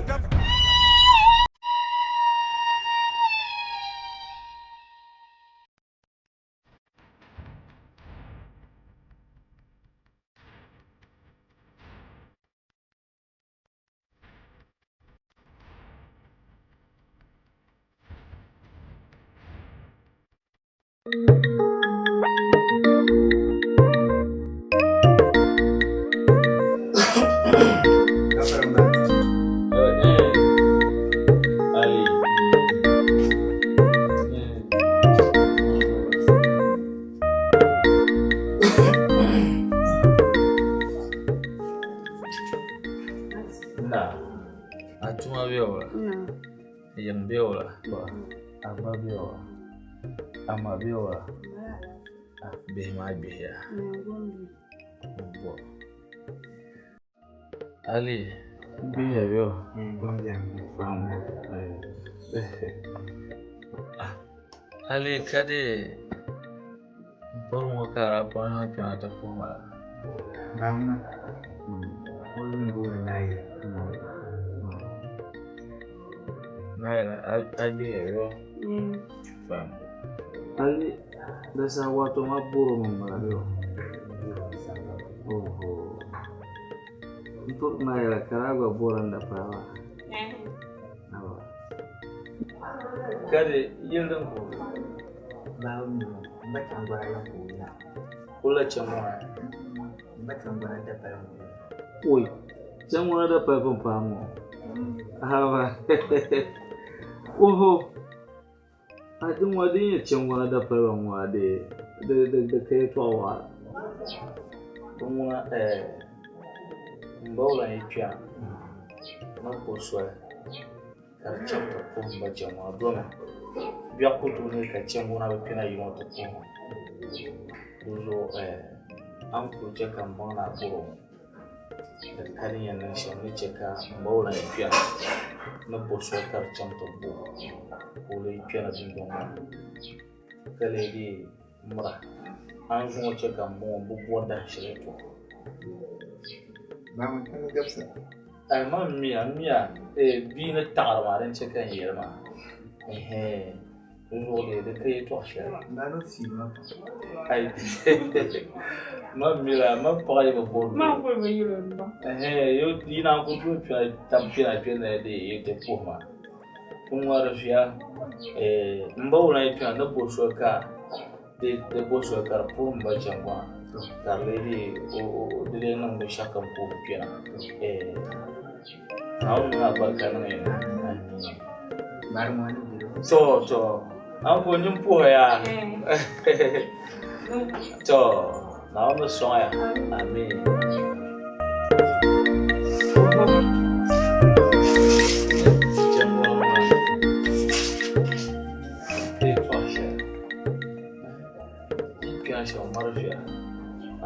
Na, a tuma bɛ o la, yiŋ bɛ o la, a ba bɛ o la, a ma bɛ o la, bihi maa gbihiya. Ali, gbihiya bɛ o. Ali ka di bɔri ŋɔ ka a daa baŋ kpɛna ti puhi ma la. Baŋma, o yuli booni Naayili. Naayili, a gbihiya bɛ o. Ali, di saha wato ma bɔro mi m-bala bɛ o. Oho. N turi maa yɛla ka daa gba bɔri n dapala maa. Ka di yili din ku Babu mi ŋɔ, m ba chaŋgɔna yɛn ku o nya. O la chaŋgɔna? M ba chaŋgɔna dapala ŋɔ. Oi, chaŋgɔna dapala pun paai ŋɔ. Haba. Oho. A din ŋɔ din nyɛ chaŋgɔna dapala ŋɔ a di di di di ka yɛltɔɣa waɣila. Din ŋuna eh m ba o lan yi kpɛna ni o soli. Ka di chaŋ ti puhi m ba Jɛŋuna domi biɛɣu ku tooi neei ka Jɛŋuna bi kpɛna yi ŋɔ ti puhi o. Dinzuɣu a ni kuli chɛ ka m baŋ ni a bɔr o ŋɔ, di ka din yɛn niŋ shɛm ni chɛ ka m ba o lan kpɛna ni bo soli ka di chaŋ ti bo ka o lee kpɛna dundɔŋ maa ni ka lee dii mira. A ni zuŋɔ chɛ ka m ba ŋɔ bi bɔri dahinshɛli yɛltɔɣa. Ai man miya n miya eh bia ni taɣiri maa din chɛ ka n yɛli maa ɛhɛn di zuɣu dee di ka yɛltɔɣa shɛli ai man mi la man paɣa yi bi bɔri ɛhɛn yi naan ku tooi kpɛna tam kpɛna kpɛ na dee yi ti puhi ma n ŋɔri viya eh m ba wula yi kpɛna ni bo soli ka Di bo soli ka di puhi m ba Jɛŋgɔna ka di lee di lee niŋ binshɛɣu kam ka o bi kpɛna. Naawuni niŋ alibarika niŋ ya ni. To to an ko nyin puhi ya. To Naawuni ni sɔŋ ya. Amin.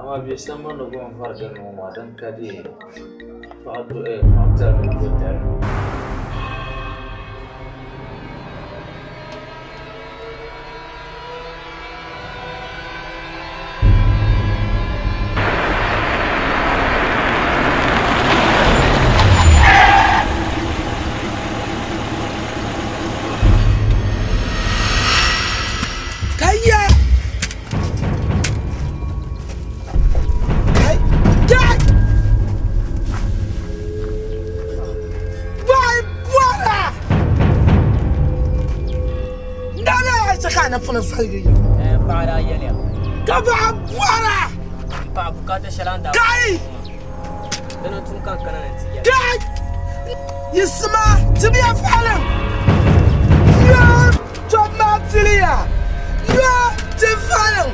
Amaa bɛ sambani ni gom vari din ŋɔ maa din ka dee paɣa duhi paɣa tali mini do tali. Kaya! Kai! Kai! Boy, bora! Ndala ya ce kana funa falgi. Eh, paɣa daa yɛliya. Ka baɣa bora! Paɣa bukaata shɛli a ni daa Kai! Dina n tum ka n kana na ti yɛli. Kai! Yisima timiya falim! Yo! Tɔbu maa piliya! Yo! Ti falim!